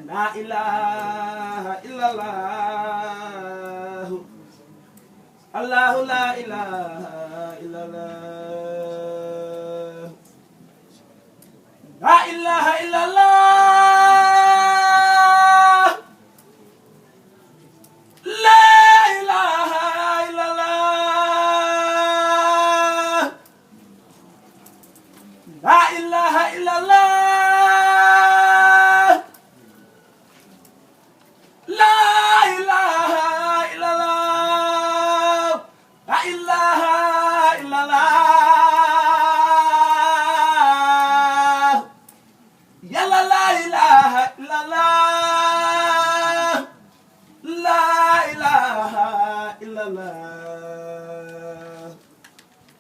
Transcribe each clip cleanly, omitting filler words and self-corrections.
لا إله إلا الله الله لا إله إلا الله لا إله إلا الله لا إله إلا الله لا إله إلا الله لا إله إلا الله لا إله إلا الله يلا لا إله إلا الله لا إله إلا الله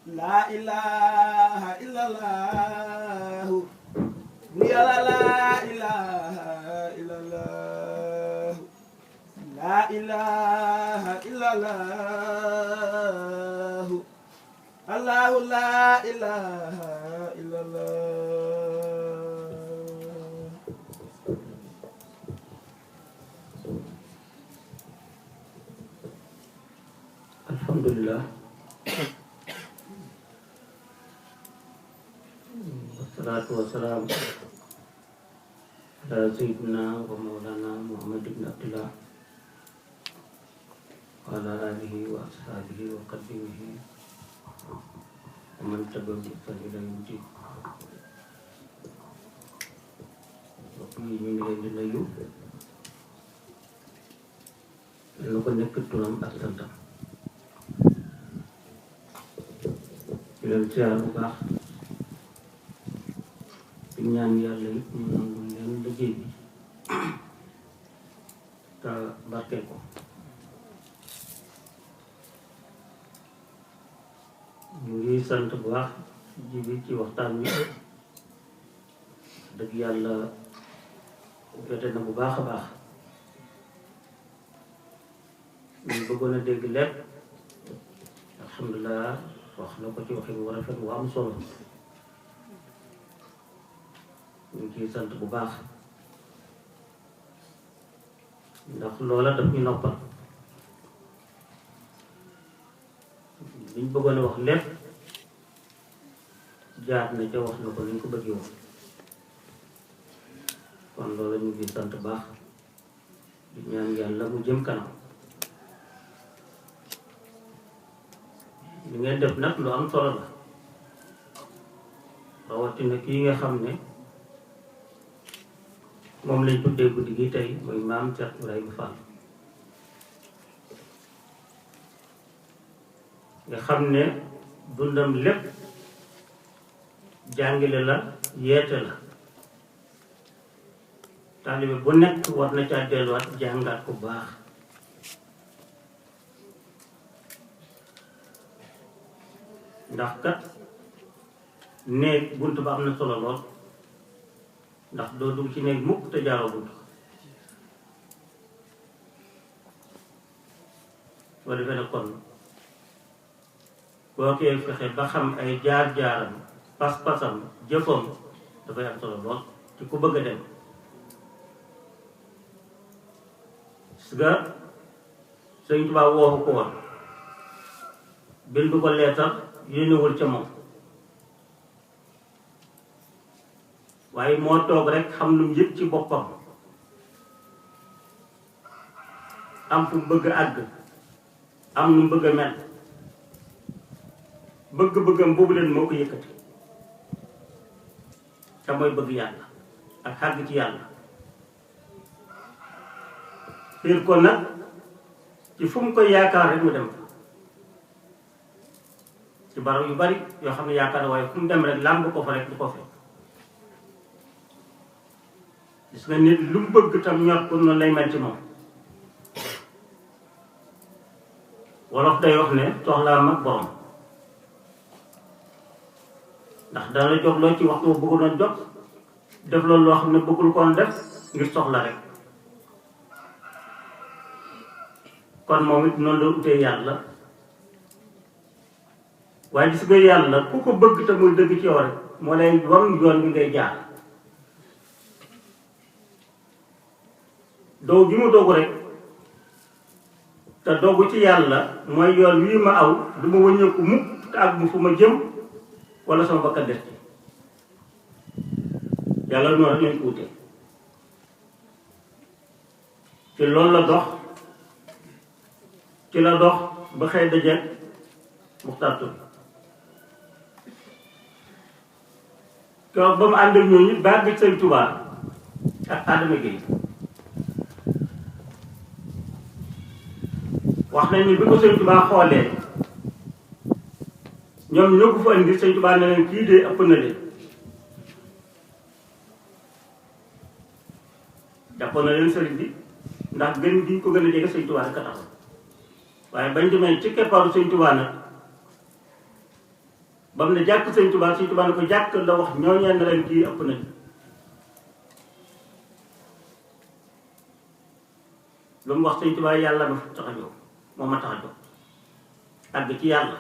لا إله إلا الله يلا لا إله إلا الله لا إله إلا الله الله لا إله إلا الله الحمد لله والصلاة والسلام على سيدنا ومولانا محمد بن عبد الله وعلى آله وأصحابه وقدمه ومن تبعهم بإحسان إلى يوم الدين. Mbokk yi ñu ngi leen di nuyu lu ko nekk turam ak santam di leen siyaar bu baax di ñaan yàlla it ñu nangu leen liggéey bi te barkeel ko. ñu ngi sant bu baax ji bi ci waxtaan wi dëgg yàlla jote na bu baax a baax ñu bëggoon a dégg lépp alhamdulilah wax na ko ci waxin bu rafet bu am solo ñu ngi ciy sant bu baax ndax loola daf ñu noppal liñ bëggoon a wax lépp jaar na ca wax na ko liñ ko bëggee woon kon loolu ñu ngi sant baax di ñaan yàlla mu jëm kanam li ngeen def nag lu am solo la rawatina kii nga xam ne moom lañ tuddee guddi gi tey mooy maam Cheikh Ibrahima Fall nga xam ne dundam lépp jàngale la yeete la taalibe bu nekk war na caa delluwaat jàngaat ku baax ndax kat néeg bunt ba am na solo lool ndax doo dugg ci néeg mukk te jaaroo bunt soo defee ne kon boo koy fexe ba xam ay jaar-jaaram pas-pasam jëfam dafay am solo lool ci ku bëgg a dem parce que Sëñ Tuubaa wooxu ko woon bindu ko leetar yónniwul ca moom waaye moo toog rek xam lu mu yëg ci boppam am fu mu bëgg a àgg am nu mu bëgg a mel bëgg-bëggam boobu leen moo ko yëkkati te mooy bëgg yàlla ak xàgg ci yàlla fiir ko nag ci fu mu koy yaakaar rek mu dem ci barab yu bari yoo xam ne yaakaar waaye fu mu dem rek làmb ko fa rek du ko fekk gis nga nit lu mu bëgg tam ñor ko noonu lay mel ci moom wolof day wax ne soxlaa mag borom ndax dana jox loo ci waxtu bëggu doon jot def loolu loo xam ne bëggul koon def ngir soxla rek kon moom it noonu la utee yàlla waaye gis nga yàlla ku ko bëgg te muy dëgg ci yow rek moo lay wan yoon bi ngay jaar doog gi mu doogu rek te doogu ci yàlla mooy yoon wii ma aw du ma wëññeeku mukk te ak mu fu ma jëm wala sama bakkan des ci yàlla noonu rek lañ ko wute ci loolu la dox ci la dox ba xëy dajeek Muxtaar Touré keroog ba mu ànd ak ñooñu bàgg Sëñ Tuubaa ak Adama Gueye wax nañ ni bi ko Sëñ Tuubaa xoolee ñoom ñoo ko fa indi Sëñ Tuubaa ne leen kii dee ëpp na leen jàppoon na leen sëriñ bi ndax gën gi ko gën a jege Sëñ Tuubaa rek a taxaw waaye bañ demee ci keppaaru Sëñ Tuubaa nag ba mu ne jàkk Sëñ Tuubaa Sëñ Tuubaa ne ko jàkk la wax ñooñeen na leen kii ëpp nañ lu mu wax Sëñ Tuubaa yàlla ma tax a jóg moo ma tax a jóg àgg ci yàlla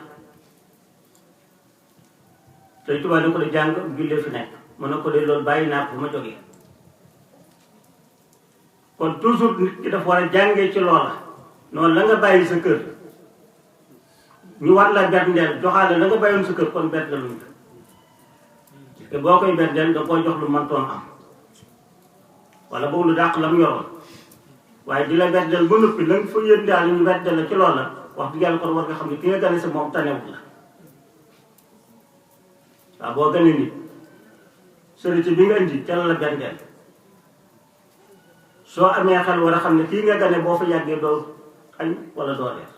Sëñ Tuubaa ne ko de jàng jullee fi nekk mu ne ko de loolu bàyyi naa ko ma jógee kon toujours nit ki dafa war a jàngee ci loola noonu la nga bàyyi sa kër ñu war la berndeel joxaale la nga bàyyoon sa kër kon berndeeluñ ko te boo koy berndeel da koy jox lu mëntoon am wala boobu lu dàq la mu yoroon waaye di la berndeel ba noppi la nga fa yëg daal ñu berndeel la ci loola wax dëgg yàlla kon war nga xam ne ki nga gane sa moom tanewut la waaw boo gane nit sëriñ bi nga indi ca la berndeel soo amee xel war a xam ne kii nga gane boo fa yàggee doo añ wala doo reer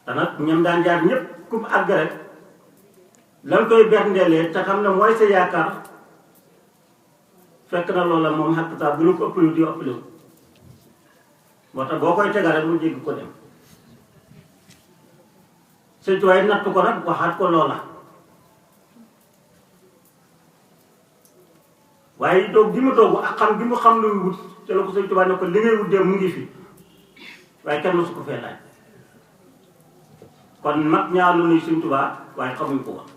te nag ñoom daan jaar ñëpp ku mu àgg rek lan koy berndeelee te xam ne mooy sa yaakaar fekk na loola moom xaqitaa bu ñu ko ëppale di ëppale moo tax boo koy tegal rek mu jéggi ko dem Sëñ Tuubaa natt ko nag waxaat ko loola waaye doog gi mu doogu ak xam gi mu xam lu muy wut te la ko Sëñ Tuubaa ne ko li ngay wut de mu ngi fi waaye kenn mosu ko fee laaj kon mag ñaalu nuy Sëñ Tuubaa waaye xamuñ ko woon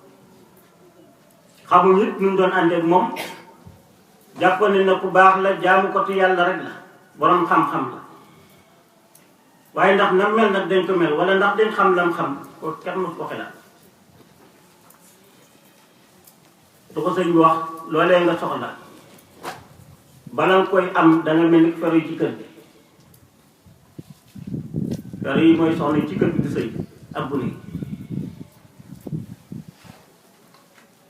xamuñ it ñu doon ànd ak moom jàppoon ne ku baax la jaamu ko te yàlla rek la borom xam-xam la waaye ndax nam mel nag dañ ko mel wala ndax dañ xam lam xam ko kenn mosu ko xelaat du ko sëñ bi wax loolee nga soxla bala nga koy am danga mel ni fer yi ci kër gi fer yi mooy soxna yi ci kër gi di sëy ak bu nii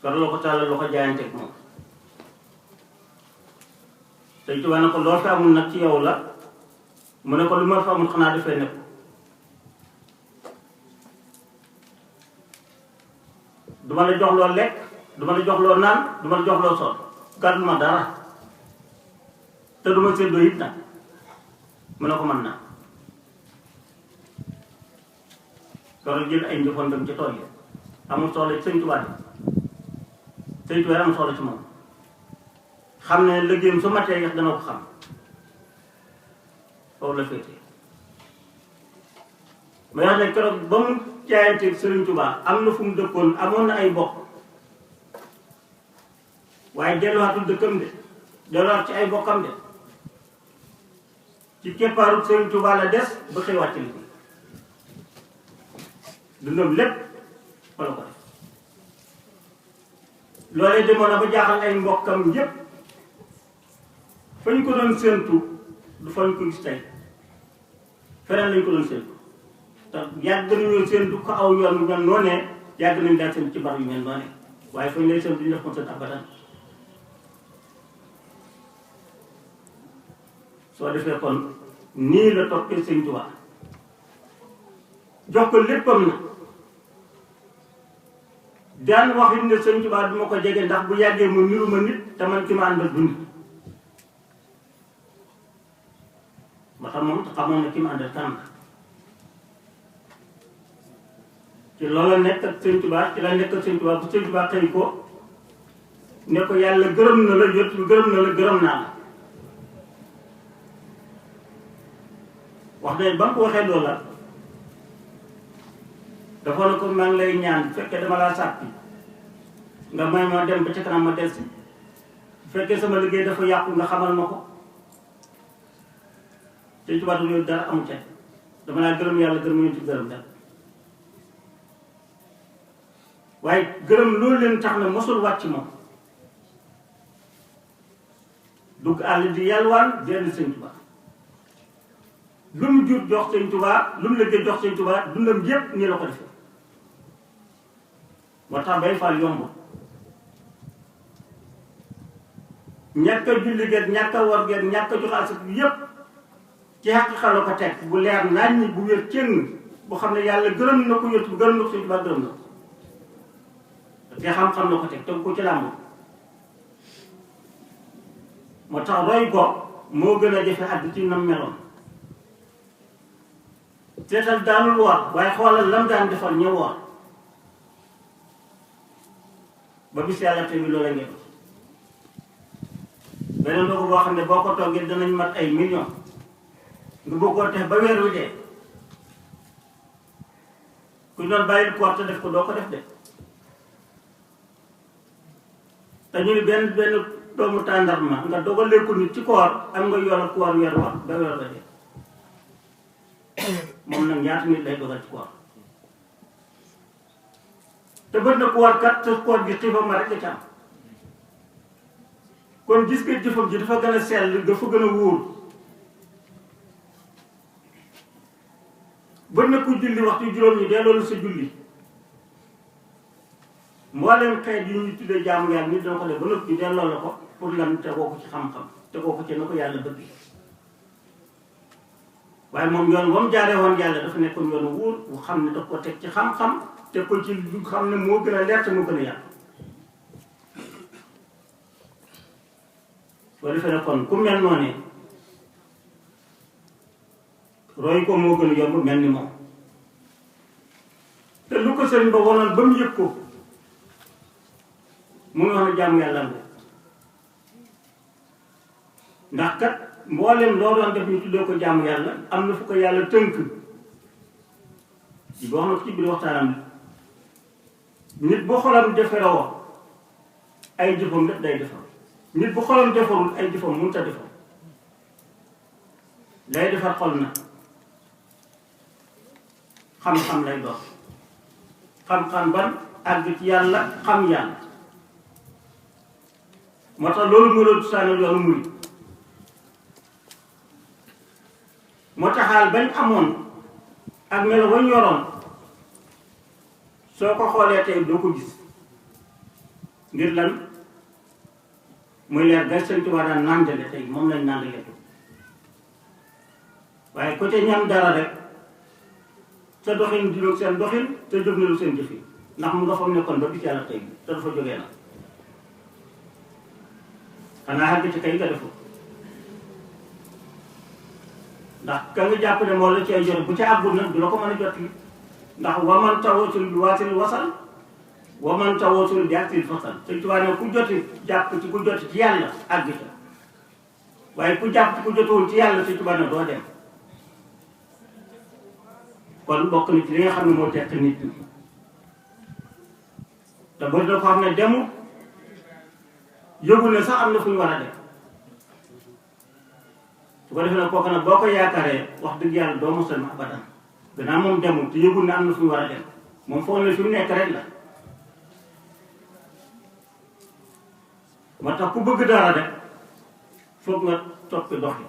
fer loo ko tàllal loo ko jaayanteeg moom Sëñ Tuubaa ne ko loo fi amul nag ci yow la mu ne ko lu ma fi amul xanaa dafay nekk du ma la jox loo lekk du ma la jox loo naan du ma la jox loo sol gàddu ma dara te du ma séddoo it nag mu ne ko mën naa loolu jël ay njëfoon dem ci tool yi amul soxla ci Sëñ Tuubaa Sëñ Tuubaa am soxla ci moom xam ne liggéeyam su matee yax dana ko xam foofu la féetee mais wax ne keroog ba mu jaayanteeg Sëriñ Tuubaa am na fu mu dëkkoon amoon na ay bokk waaye delluwaatul dëkkam de delluwaat ci ay bokkam de ci keppaaru Sëriñ Tuubaa la des ba xëy wàcc li dundam lépp fa la ko def loolee demoon na ba jaaxal ay mbokkam yépp fañ ko doon séentu du fañ ko gis tey feneen lañ ko doon séentu te yàgg nañoo séentu ko aw yoon yu mel noonee yàgg nañ daal séentu ci bar yu mel noonee waaye fañ lay séentu ñu def ko seen abadan soo defee kon nii la toppee Sëñ Tuubaa jox ko léppam na daan wax it ne Sëñ Tuubaa du ma ko jege ndax bu yàggee mu niru ma nit te man ki ma àndal du nit ba xam moom xamoon na ki ma àndal kan ci loola nekk ak Sëñ Tuubaa ci la nekk ak Sëñ Tuubaa bu Sëñ Tuubaa xëy ko ne ko yàlla gërëm na la jot gërëm na la gërëm naa la wax dëgg ba nga ko waxee loola dafa ne ko maa ngi lay ñaan bu fekkee dama laa sàppi nga may ma dem ba ca kanam ma delsi bu fekkee sama liggéey dafa yàqu nga xamal ma ko Sëñ Tuubaa yooyu dara amu ca dama laa gërëm yàlla gërëm yéen ci gërëm dara waaye gërëm loolu leen tax na mosul wàcc moom dugg àll di yalwaan di indi Sëñ Tuubaa lu mu jur jox Sëñ Tuubaa lu mu liggéey jox Sëñ Tuubaa dundam yépp nii la ko defee moo tax bay faal yomb ñàkk a julli geeg ñàkk a war geeg ñàkk a jox asik yépp ci xaq xaloo ko teg bu leer naañ ñi bu wér kenn bu xam ne yàlla gërëm na ko yëpp gërëm na ko Sëñ Tuubaa gërëm na ko te xam-xam na ko teg teg ko ci làmb moo tax roy ko moo gën a jafe àdd ci nam meloon seetal daanul woor waaye xoolal lam daan defal ñëw woor ba bis yàlla tey bi loola ngeen beneen doogu boo xam ne boo ko toggee danañ mat ay millions nga bëgg koo def ba weer wi dee ku doon bàyyi koor te def ko doo ko def de te ñu ni benn doomu tàndarma nga dogalee ko nit ci koor am nga yoon ak koor weer wax ba weer ba dee moom nag ñaata nit lay dogal ci koor te bët na koor kat te koor gi xiifam ma rek nga ci am kon gis nga jëfam ji dafa gën a sell dafa gën a wóor bët na ku julli waxtu juróom ñi dee loolu sa julli mboolem xeet yi ñu tuddee jaamu yàlla nit dana ko def ba noppi delloo la ko pour lan tegoo ko ci xam-xam tegoo ko ci na ko yàlla bëgg waaye moom yoon ba mu jaaree woon yàlla dafa nekkoon yoonu wóor bu xam ne daf ko teg ci xam-xam teg ko ci lu xam ne moo gën a leer te moo gën a yàlla soo defee ne kon ku mel noonu roy ko moo gën a yomb mel ni moom te lu ko sëriñ ba wonoon ba mu yëg ko mu ngi wax ne jàmm yàlla nga ndax kat mboolem loo doon def ñu tuddee ko jàmm yàlla am na fu ko yàlla tënk ci boo xam ne ko ci biir waxtaanam nit bu xolam defaroo ay jëfam lépp day defar nit bu xolam defarul ay jëfam mënut a defar lay defar xol na xam-xam lay dox xam-xam ban àgg ci yàlla xam yàlla moo tax loolu moo doon saanal yoonu murid moo taxaal bañ amoon ak melo wañ yoroon soo ko xoolee tey doo ko gis ngir lan muy leer ga Sëñ Tuubaa daan nàndale tey moom lañ nàndale waaye ko ca ñam dara rek sa doxin diloog seen doxin te jóg na lu seen jëfin ndax mu nga fa nekkoon ba bis yàlla tey bi te dafa jógee na xanaa xàgg ci kay nga defu ndax ka nga jàpp ne moo la ci ay jot bu ca àggul nag du la ko mën a jot li ndax waman tawoosul bi waatil wasal waman tawoosul bi aktil fasal Sëñ Tuubaa ne ku joti jàpp ci ku joti ci yàlla àgg ca waaye ku jàpp ci ku jotuwul ci yàlla Sëñ Tuubaa ne doo dem kon bokk na ci li nga xam ne moo tekk nit ñi te bëri na ko xam ne demu yëgul ne sax am na fu ñu war a dem su ko defee nag kooku nag boo ko yaakaaree wax dëgg yàlla doo mos a dem abadan gannaaw moom demul te yëgul ne am na fu ñu war a dem moom foog ne fi mu nekk rek la moo tax ku bëgg dara rek foog nga toppi dox yi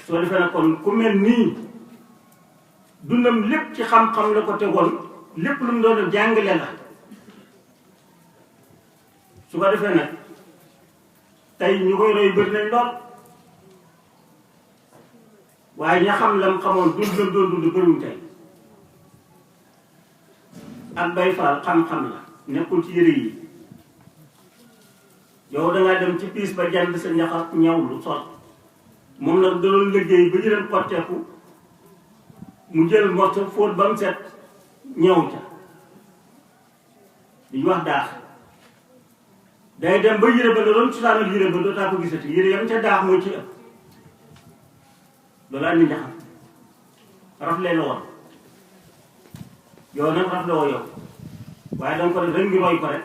soo defee nag kon ku mel nii dundam lépp ci xam-xam la ko tegoon lépp lu mu doon jàngale la su ko defee nag tey ñu koy roy bëri nañ lool waaye ña xam lam xamoon dund lam doon dund bëriwuñ tey ak bay faal xam-xam la nekkul ci yëre yi yow dangaa dem ci piis ba jàng sa ñaxa ñaw lu sol moom nag da doon liggéey ba jëleen xotteeku mu jël morso fóot ba mu set ñëw ca li ñu wax daax day dem ba yére ba la doon cosaanal yére ba dootaa ko gisati yére yam ca daax mooy ci ëpp loolu andi njaxam rafle la woon yow nag rafle woo yow waaye danga ko def rek ngi roy ko rek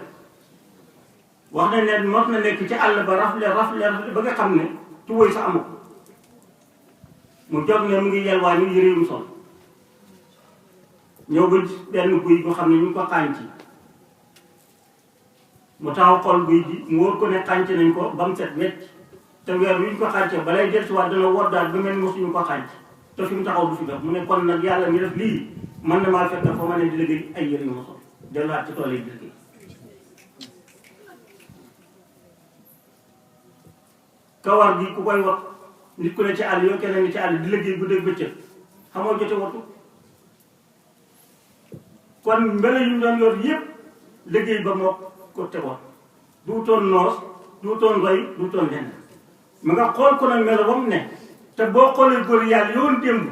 wax nañ ne mos na nekk ci àll ba rafle ba nga xam ne tuwóy sa amu ko mu jóg ne mu ngi yelwaa ñu yëre yu sol ñëw ba benn guy bu xam ne ñu ngi ko xànc mu taxaw xool guy gi mu wóor ko ne xànc nañ ko ba mu set wecc te weer wi ñu ko xàncee balay del si waat dana wor daal ba mel ni mosuñu ko xànc te fi mu taxaw du fi def mu ne kon nag yàlla mi def lii mën na maa fekk fa ma ne di liggéey ay yëre yu ma sol delluwaat ci tool yi di liggéey kawar gi ku koy wat nit ku ne ci àll yoo keneen ni ci àll di liggéey bu dégg bëccëg xamoo jote watu kon mbele yu doon yor yëpp liggéey ba moo ko tegoon duutoon noos duutoon roy duutoon lenn ma nga xool ko nag melo ba mu ne te boo xoolee góor yàlla yoon démb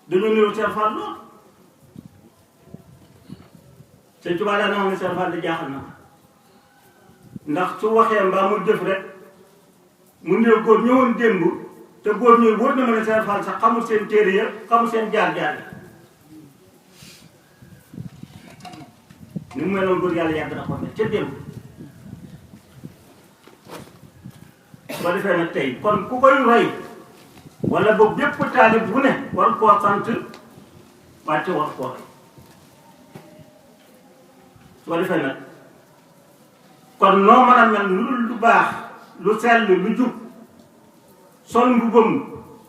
dañu néew Cheikh Fall lool Sëñ Tuubaa daa na xam ne Cheikh Fall da jaaxal na ndax su waxee mbaa mu jëf rek mu néew góor ñëwoon démb te góor ñëw wóor na ma ne Cheikh Fall sax xamul seen téere ya xamul seen jaar-jaar yi ni mu meloon góor yàlla yàgg na ko mel ca démb soo defee nag tey kon ku koy roy wala boobu bépp taalib bu ne war koo sant wàcce war koo roy soo defee nag kon noo mën a mel lu baax lu sell lu jub sol mbubbam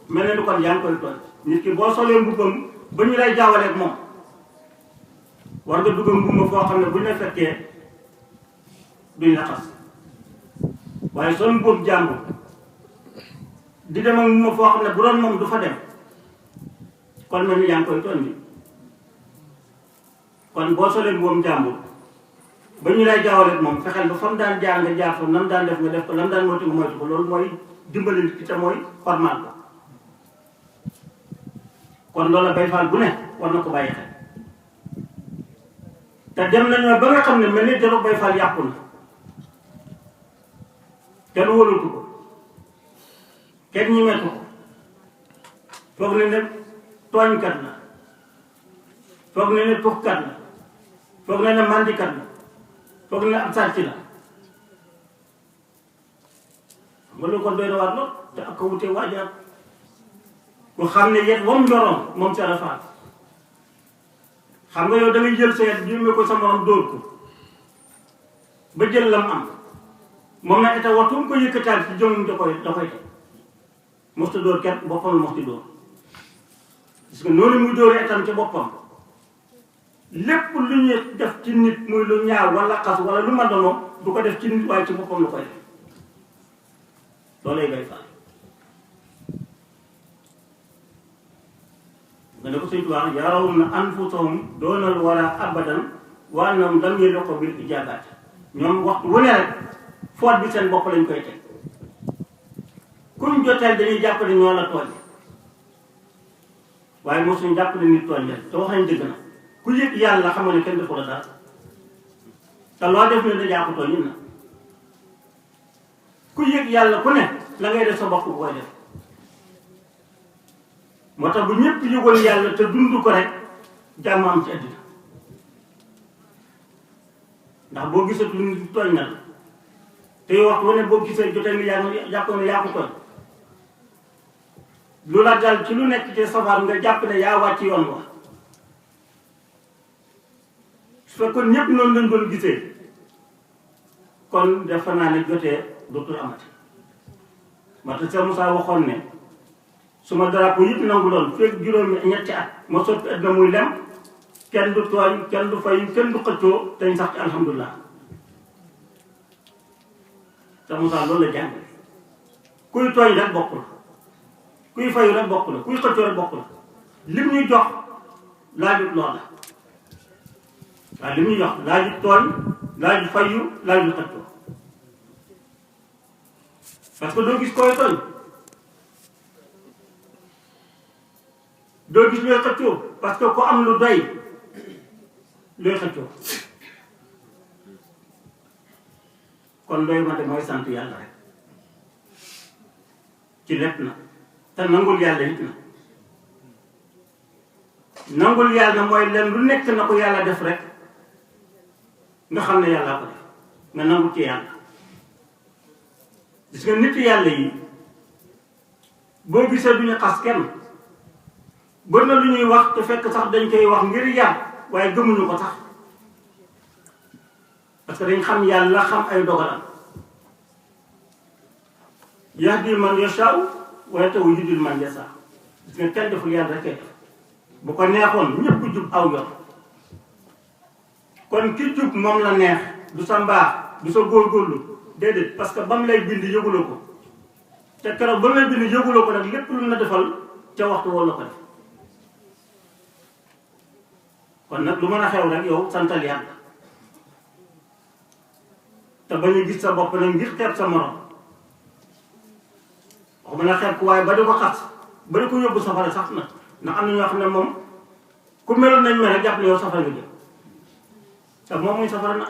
mel ne ni kon yaa ngi koy tooñ nit ki boo solee mbubbam ba ñu lay jaawaleeg moom war nga dugg mbumba foo xam ne bu ñu la fekkee duñ la xas waaye sol mbubbam jàmbur di dem ak mbumba foo xam ne bu doon moom du fa dem kon mel ni yaa ngi koy tooñ bi kon boo solee mbubbam jàmbur ba ñu lay jaawaleeg moom fexeel ba fa mu daan jaar nga jaar fa nam daan def nga def ko lam daan moytu nga moytu ko loolu mooy dimbali nit ki te mooy formal ko kon loolu Baay Faal bu ne war na ko bàyyi xel te dem nañoo ba nga xam ne mel ni jarul Baay Faal yàqu na kenn wóolatu ko kenn ñemetu ko foog ne ne tooñkat la foog ne ne tuxkat la foog ne ne mandikat la foog ne ab sàcc la nga lu kon doy na waat lool te ak ko wutee waajaat ku xam ne yet wam njoroon moom Cheikh Fall xam nga yow da ngay jël sa yet jëmee ko sa morom dóor ko ba jël lam am moom nag itam waxtu mu ko yëkkataal ci jëmum da koy teg mosta dóor kenn boppam la mosti dóor parce que noonu muy dóoree itam ci boppam lépp lu ñuy def ci nit muy lu ñaaw wala xas wala lu ma doon du ko def ci nit waaye ci boppam la koy def loolay Baay Faal nga ne ko Sëñ Tuubaa yarawna anfusahum doonal wara abadan wa annahum lam yaliqu bil ijaabaat ñoom waxtu wu ne rek foot bi seen bopp lañ koy teg kuñ joteel dañuy jàpp ne ñoo la tooñ waaye mosuñ jàpp ne nit tooñ leen te wax nañ dëgg na ku yëg yàlla xamal ne kenn defu la dara te loo def ne da jàpp tooñ ñun na ku yëg yàlla ku ne la ngay def sa bopp bu koy def moo tax bu ñëpp yëgoon yàlla te dund ko rek jàmm am ci àddina ndax boo gisatu nit tooñ na la te yow wax lu ne boo gisee jotee ni yaa ngi jàpp ne yaa ko tooñ lu la dal ci lu nekk ci safar nga jàpp ne yaa wàcc yoon wax su fekkoon ñëpp noonu lañ doon gisee kon defe naa ne jotee dootul amati moo tax Cheikh Moussa waxoon ne suma drapeau yëpp nangu doon fekk juróomi ñetti at ma sotti àddina muy lem kenn du tooñ kenn du fay kenn du xëccoo teñ sax ci alhamdulilah Cheikh Moussa loolu la jàng kuy tooñ rek bokk la kuy fayu rek bokk la kuy xëccoo rek bokk la lim ñuy jox laajut lool la waaye lim ñuy jox laajut tooñ laajut fayu laajut xëccoo parce que doo gis koy tooñ doo gis looy xëccoo parce que ku am lu doy looy xëccoo kon doy ma de mooy sant yàlla rek ci lépp na te nangul yàlla it na nangul yàlla mooy leen lu nekk na ko yàlla def rek nga xam ne yàllaa ko def nga nangu ci yàlla gis nga nit yàlla yi boo gisee du ñu xas kenn bër na lu ñuy wax te fekk sax dañ koy wax ngir yar waaye gëmuñu ko sax parce que dañ xam yàlla xam ay dogalam yahdi man yashaa wa yudillu man yashaa gis nga kenn deful yàlla rek bu ko neexoon ñëpp jub aw yoon kon ki jub moom la neex du sa mbaax du sa góorgóorlu déedéet parce que ba mu lay bind yëguloo ko te keroog ba mu lay bind yëguloo ko nag lépp lu na defal ca waxtu woo la ko def kon nag lu mën a xew rek yow santal yàlla te bañ a gis sa bopp nag ngir xeeb sa morom wax mën a xeeb ko waaye ba di ko xas ba di ko yóbbu safara sax na ndax am na ñoo xam ne moom ku meloon nañ mel rek jàpp ne yow safara nga jëm te moom muy safara na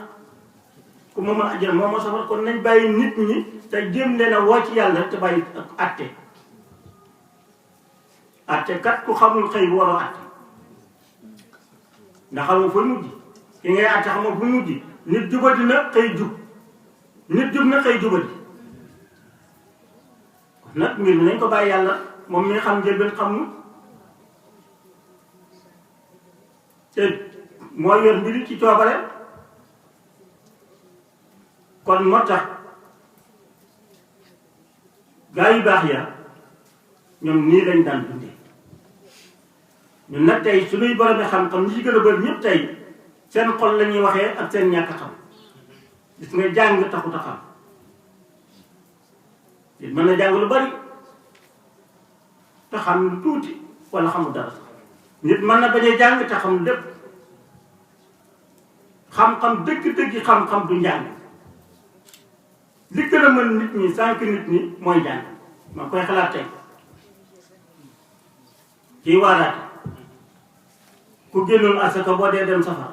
ku moom a ajjana moom moo safara kon nañ bàyyi nit ñi te jéem leen a woo ci yàlla rek te bàyyi atte atte kat ku xamul xëy bu waroo atte ndax xamoo fa mujj ki ngay atte xamoo fu mujj nit jubadi na xëy jub nit jub na xëy jubadi kon nag mbir mi nañ ko bàyyi yàlla moom mi xam njëlbeen xam nu te moo yor mbiri ci coobare kon moo tax gaa yu baax ya ñoom nii lañ daan dundee ñun nag tey suñuy boromi xam-xam ñi ci gën a bëri ñëpp tey seen xol la ñuy waxee ak seen ñàkk xam gis nga jàng taxut a xam nit mën na jàng lu bari te xam lu tuuti wala xamul dara sax nit mën na bañ a jàng te xam lépp xam-xam dëgg-dëgg xam-xam du njàng li gën a mën nit ñi sànq nit ñi mooy jàng ma koy xalaat tey kii waaraate ku génnul asaka boo dee dem safara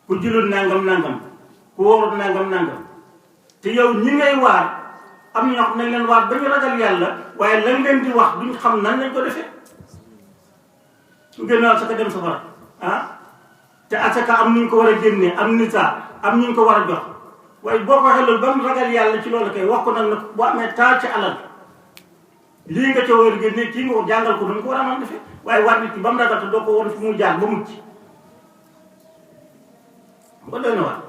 ku julul nangam ku wóorul nangam te yow ñi ngay waar am na ñoo xam nañ leen waar ba ñu ragal yàlla waaye lañ leen di wax duñ xam nan lañ ko defee ku génnul asaka dem safara ah te asaka am nuñ ko war a génnee am nisaa am ñu ko war a jox waaye boo ko waxee loolu ba mu ragal yàlla ci loolu kay wax ko nag boo amee taal ci alal lii nga ca war a génne kii nga ko jàngal ko duñ ko war a mën defee waaye war nit ki ba mu ragal te doo ko war fu mu jaar ba mucc ba doy na waar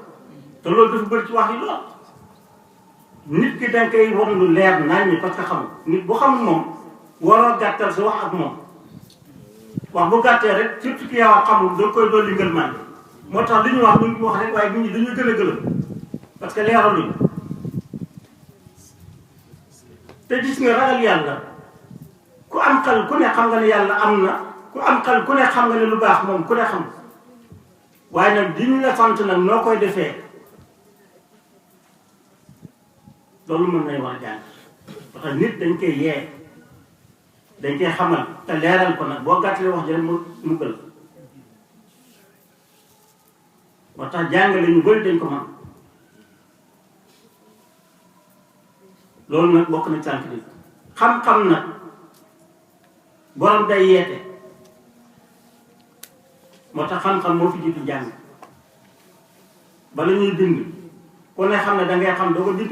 te loolu dafa bëri ci wax yi lool nit ki danga koy war lu leer naan ñi parce que xamul nit bu xamul moom waroo gàttal sa wax ak moom wax bu gàttee rek surtout ki yow xamul da koy dolli ngël man moo tax li ñu wax lu ñu wax rek waaye nit ñi dañuy gën a gëlëm parce que leeraluñ te gis nga ragal yàlla ku am xel ku ne xam nga ne yàlla am na ku am xel ku ne xam nga ne lu baax moom ku ne xam waaye nag di ñu la sant nag noo koy defee loolu mën nañ wax jàng parce que nit dañ koy yee dañ koy xamal te leeral ko nag boo gàttalee wax jërë mu gël moo tax jàngale ñu bëri dañ ko man loolu nag bokk na cànk nit xam-xam nag borom day yeete moo tax xam-xam moo fi jiitu jàng bala ñuy bind ku ne xam ne dangay xam doo ko bind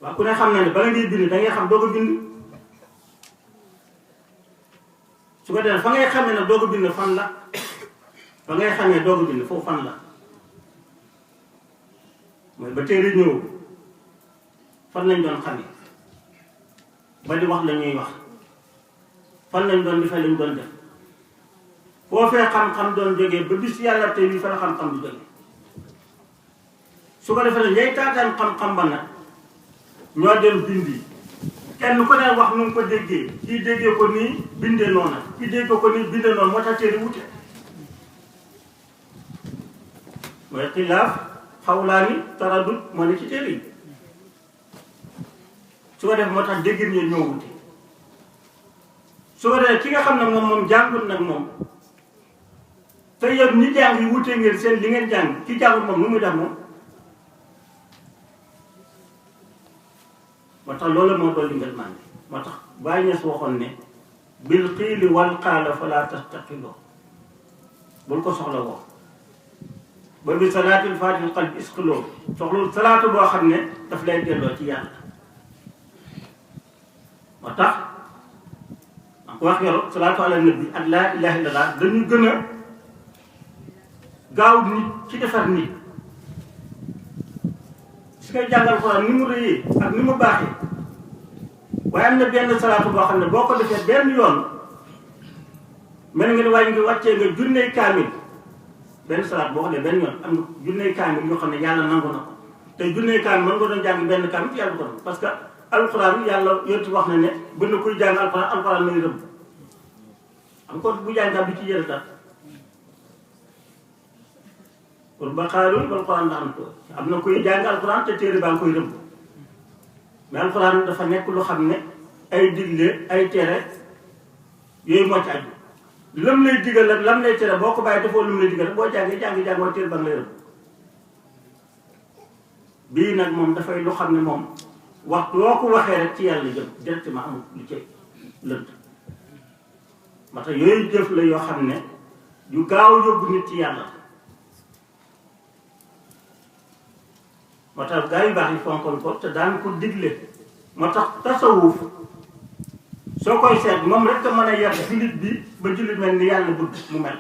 waaw ku ne xam na ne bala ngay bind dangay xam doo ko bind su ko defee fa ngay xamee ne doo ko bind fan la fa ngay xamee doo ko bind foofu fan la mooy ba téere ñëw fan lañ doon xamee ba di wax la ñuy wax fan lañ doon defee lañ doon def foofee xam-xam doon jógee ba bis yàlla tey bii fa la xam-xam di jógee su ko defee ñay taataan xam-xam ba nag ñoo dem bindi kenn ku ne wax nu mu ko déggee kii déggee ko nii bindee noona kii déggee ko nii bindee noonu moo tax téere wute mooy xilaaf xawlaani taradut moo ne ci téere yi su ko def moo tax déggin ñi ñoo wute su ko defee ki nga xam ne moom jàngut nag moom te yow ñi jàng yi wute ngeen seen li ngeen jàng ki jàngut moom nu muy def moom moo tax loolu moo doon li ngeen màndi moo tax Baay Ñas waxoon ne bil xiili wal xaala fala tastaqiloo bul ko soxla woo ba bi salaatul faatihil qalbi isqiloo soxlul salaatu boo xam ne daf lay delloo ci yàlla moo tax ko wax yoro salaatu ala nabi ak laa ilaha illallah dañu gën a gaaw nit ci defar nit su koy jàngal Alxuraan ni mu rëyee ak ni mu baaxee waaye am na benn salaatu boo xam ne boo ko defee benn yoon mel nga ne waaye ngi wàccee nga junney kaamil benn salaat boo ko defee benn yoon am na junney kaamil yoo xam ne yàlla nangu na ko te junney kaamil mën nga doon jàng benn kaamil ci yàlla ko doon parce que alxuraan yàlla yonti wax na ne bu na koy jàng alxuraan lay rëbb am ko bu jàngaa bi ci yëre tax pour ba xaarul ba alxuraan la am ko am na koy jàng alxuraan te téere baa ngi koy rëbb mais alxuraan dafa nekk lu xam ne ay digle ay tere yooyu moo ci aju lam lay digal ak lam lay tere boo ko bàyyi defoo lam lay digal boo jàngee jàng mooy téere baa ngi lay rëbb bii nag moom dafay lu xam ne moom waxtu woo ko waxee rek ci yàlla jëm directement amul lu ci lënt moo tax yooyu jëf la yoo xam ne yu gaaw yóbbu nit ci yàlla moo tax gaa yu baax yi fonkoon ko te daan ko digle moo tax tasawuf soo koy seet moom rek a mën a yar jullit bi ba jullit mel ni yàlla bëgg mu mel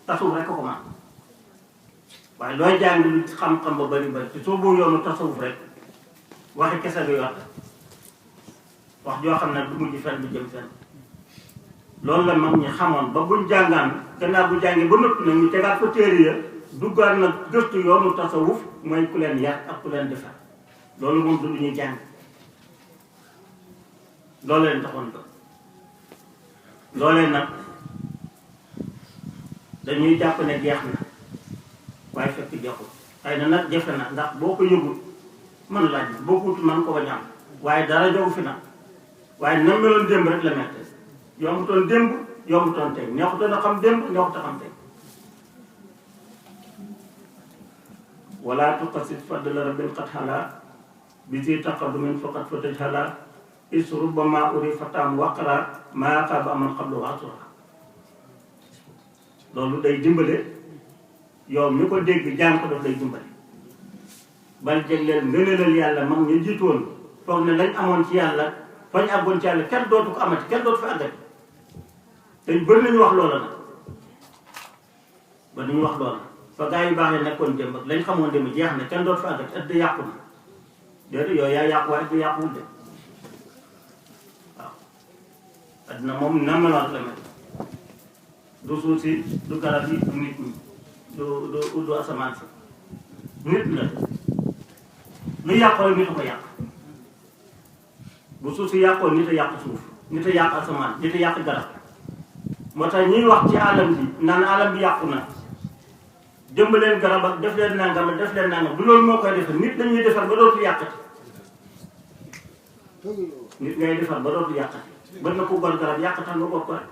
tasawuf rek a ko man waaye looy jàng lu xam-xam ba bari te soo boo yoonu tasawuf rek waxi kese bi wax joo xam ne du mujj fenn du jëm fenn loolu la mag ñi xamoon ba buñ jàngaan gannaaw bu jàngee ba noppi nag ñu tegaat ko téere ya duggaat nag gëstu yoonu tasawuf mooy ku leen yar ak ku leen defar loolu moom du lu ñuy jàng loolu leen taxoon ko loolee nag dañuy jàpp ne jeex na waaye fekk jeexul xëy na nag jafe na ndax boo ko yëgul man laaj boo ko wut man ko bañ a am waaye dara jogu fi nag waaye na meloon démb rek la mette yombutoon démb yombutoon tey neexutoon a xam démb neexut a xam tey wala tuqasit fadla rabbin qad xala bi si taqadumin faqat fataj xala is rubbama uri fatam waqara maa xaaba aman xablu waasura loolu day dimbale yow mi ko dégg jàng ko daf lay dimbale bal jégleel ngëneelal yàlla mag ñu jiitoon foog ne lañ amoon ci yàlla fañ àggoon ci yàlla kenn dootu ko amati kenn dootu fi àggati dañ bëri nañu wax loola nag ba nañu wax loola fa gaa yu baax yi nekkoon démb ak lañ xamoon démb jeex na kenn dootu fi àggati ëdd yàqu na déedéet yooyu yaa yàqu waaye ëdd yàquwul de waaw adduna moom na meloon la mel du suuf si du garab yi du nit ñi du asamaan si nit la lu yàqu rek nit a ko yàq bu suuf si yàqoon nit a yàq suuf nit a yàq asamaan nit a yàq garab moo tax ñuy wax ci alam bi naan alam bi yàqu na jëmb leen garab ak def leen nangam ak def leen nangam du loolu moo koy defar nit lañuy defar ba dootu yàqati nit ngay defar ba dootu yàqati bën na ko gor garab yàqatal nga gor ko rek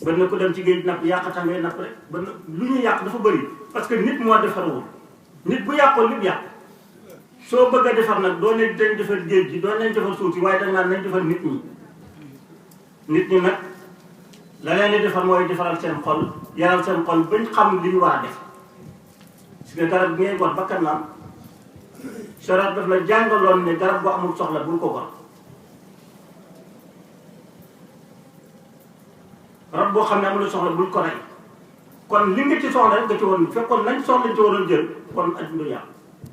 bën na ko dem ci géej napp yàqatal ngay napp rek bën na lu ñuy yàq dafa bëri parce que nit moo defarwul nit bu yàqoon nit yàq soo bëgg a defar nag doo ne dañ defar géej gi doo nañ defar suuf si waaye dañ naan nañ defar nit ñi nag la leen di defar mooy defaral seen xol yaral seen xol bañ xam li ñu war a def parce que garab bi ngay gor bakkan naam sorat daf la jàngaloon ne garab boo amul soxla bul ko gor garab boo xam ne amul soxla bul ko rey kon li nga ci soxla rek nga ci woon fekkoon nañ soxla ci waroon jël kon adduna yàqu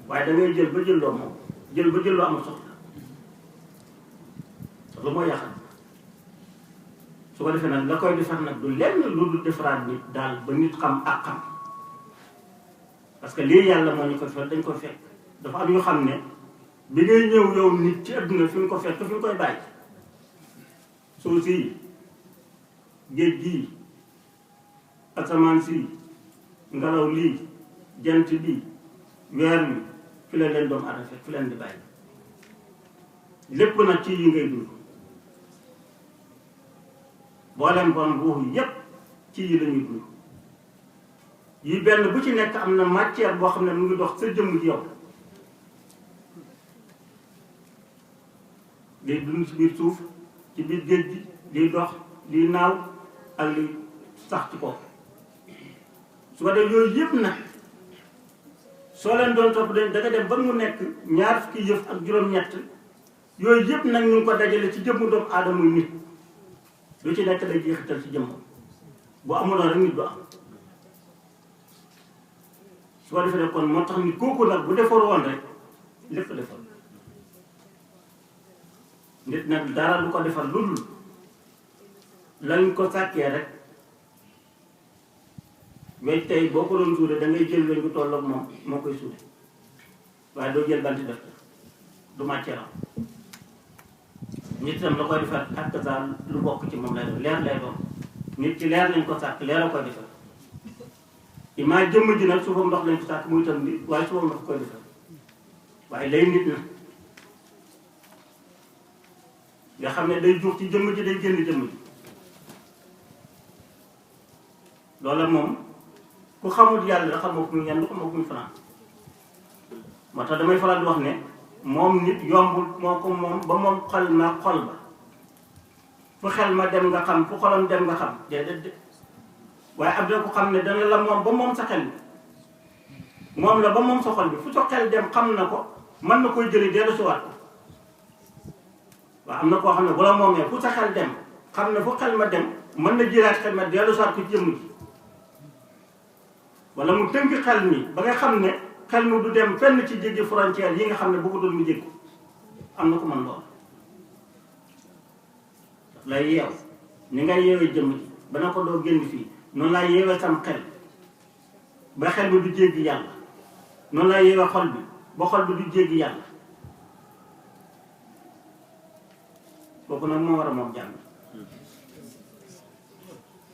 waaye da ngay jël ba jël loo moom jël ba jël loo amul soxla lu mooy yàqal su ko defee nag la koy defar nag du lenn lu du defaraat nit daal ba nit xam ak xam parce que lii yàlla moo ñu ko defal dañ ko fekk dafa am ñu xam ne bi ngay ñëw yow nit ci adduna fi nga ko fekk fi nga koy bàyyi suuf si géej gii asamaan si ngelaw lii jant bi weer wi fi la leen doomu aadama fekk fi leen di bàyyi lépp nag ci yi ngay dund boolem bon ruux yépp ci yi lañuy dund yi benn bu ci nekk am na matière boo xam ne mu ngi dox sa jëmm ji yow liy dund ci biir suuf ci biir géej gi liy dox liy naaw ak liy sax ci kaw su ko def yooyu yëpp nag soo leen doon topp da nga dem ba mu nekk ñaar fukki yëf ak juróom-ñett yooyu yëpp nag ñu ngi ko dajale ci jëmmu doomu aadama muy nit lu ci nekk day jeexital ci jëmmam bu amuloon rek nit du am su ko defee kon moo tax nit kooku nag bu defar woon rek lépp defar nit nag dara du ko defar lu dul lañ ko sàkkee rek weñ tey boo ko doon suude da ngay jël weñ bu tolloog moom moo koy suude waaye doo jël banti def du màcceeram nit itam la koy defar ak sa lu bokk ci moom lay doon leer lay doon nit ci leer lañ ko sàkk leer a koy defar imaa jëmm ji nag suufam ndox lañ ko sàkk muy tam nit waaye suufam ndox koy defar waaye lay nit na nga xam ne day juux ci jëmm ji day génn jëmm ji loola moom ku xamul yàlla xamoo fu mu yendu xamoo fu mu fanaan moo tax damay faral di wax ne moom nit yombul moo ko moom ba moom xol ma xol ba fu xel ma dem nga xam fu xolam dem nga xam déedéet waaye ab da ko xam ne dana la moom ba moom sa xel bi moom la ba moom sa xol bi fu sa xel dem xam na ko mën na koy jëli dellu si waat waaw am na koo xam ne bu la moomee fu sa xel dem xam ne fu xel ma dem mën na jëlaat xel ma dellu si waat ko ci jëmm ji wala mu tënk xel mi ba nga xam ne xel mi du dem fenn ci jéggi frontière yi nga xam ne bu ko doon mu jéggi am na ko mën lool lay yeew ni ngay yeewee jëmm ji ba na ko doo génn fii noonu laay yeewee sam xel ba xel bi du jéggi yàlla noonu laay yeewee xol bi ba xol bi du jéggi yàlla kooku nag moo war a moom jàng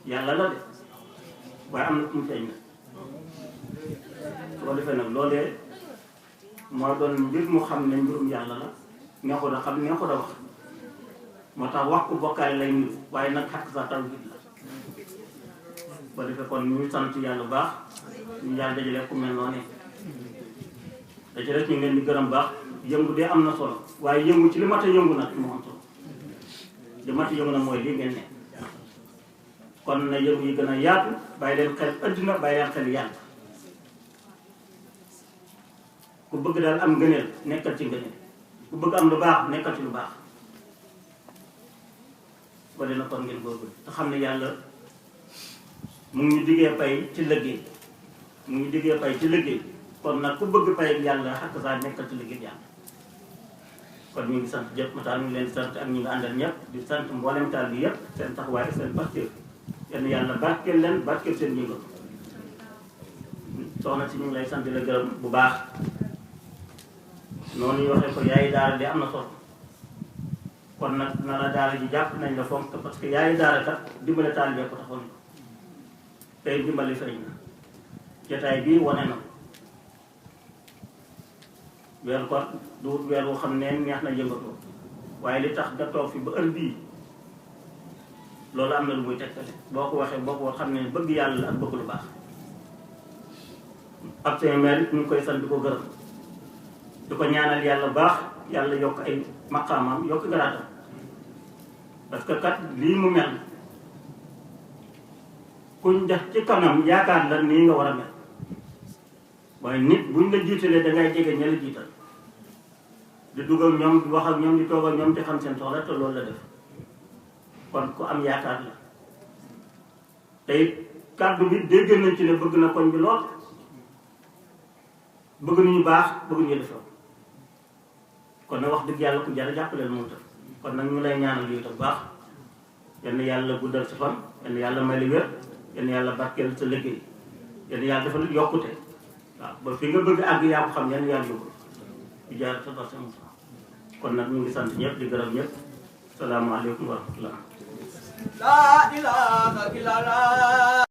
yàlla la de waaye am na fu mu feeñ na soo defee nag loolee moo doon mbir mu xam ne mbirum yàlla la neexut a xam neexut a wax moo tax wax ko bokkaale lay nuyu waaye nag xàq sa taw bit la soo defee kon ñu sant yàlla bu baax ñu yàlla dajale ku mel noonu da ci rek ñu ngi leen di gërëm baax yëngu de am na solo waaye yëngu ci li mat a yëngu nag moo am solo li mat a yëngu nag mooy lii ngeen ne kon na yëngu yi gën a yaatu bàyyi leen xel adduna bàyyi leen xel yàlla ku bëgg daal am ngëneel nekkal ci ngëneel ku bëgg am lu baax nekkal ci lu baax ba dina kon ngeen góorgóorlu te xam ne yàlla mu ngi ñu diggee pay ci liggéey mu ngi diggee pay ci liggéey kon nag ku bëgg pay ak yàlla xakk saa nekkal ci liggéey yàlla kon ñu ngi sant ñëpp mataal ñu ngi leen di sant ak ñi nga àndal ñëpp di sant mboolem taal bi yëpp seen taxawaay seen pastéef yenn yàlla barkeel leen barkeel seen yëngal soxna si ñu ngi lay sant la gërëm bu baax noonu ñu waxee ko yaayi daara di am na solo kon nag na la daara ji jàpp nañ la fonk parce que yaayi daara kat dimbale taal bee ko taxoon ko tey dimbali feeñ na jotaay bii wane na weer ko du weer woo xam ne neex na yëngatoo waaye li tax nga toog fi ba heure bii loolu am na lu muy tegtale boo ko waxee boo ko xam ne bëgg yàlla la ak bëgg lu baax ab seen maire ñu ngi koy sant di ko gërëm di ko ñaanal yàlla baax yàlla yokk ay maqaamam yokk garaatam parce que kat lii mu mel kuñ def ci kanam yaakaar la nii nga war a mel waaye nit buñ la jiitalee dangay jege ña la jiital di dugg ak ñoom di wax ak ñoom di toog ak ñoom di xam seen soxla te loolu la def kon ku am yaakaar la tey kàddu bi dégg nañ ci ne bëgg na koñ bi lool bëgg nañu baax bëgg ñu defoo kon nag wax dëgg yàlla ku jar a jàppaleel moom tam kon nag ñu lay ñaanal lii tam baax yenn yàlla guddal sa fan yenn yàlla may li wér yenn yàlla barkeel sa liggéey yenn yàlla defal yokkute waaw ba fi nga bëgg àgg yaa ko xam yenn yàlla yóbbu di jaar sa bas kon nag ñu ngi sant ñëpp di gërëm ñëpp salaamaaleykum wa rahmatullah la ilaha illallah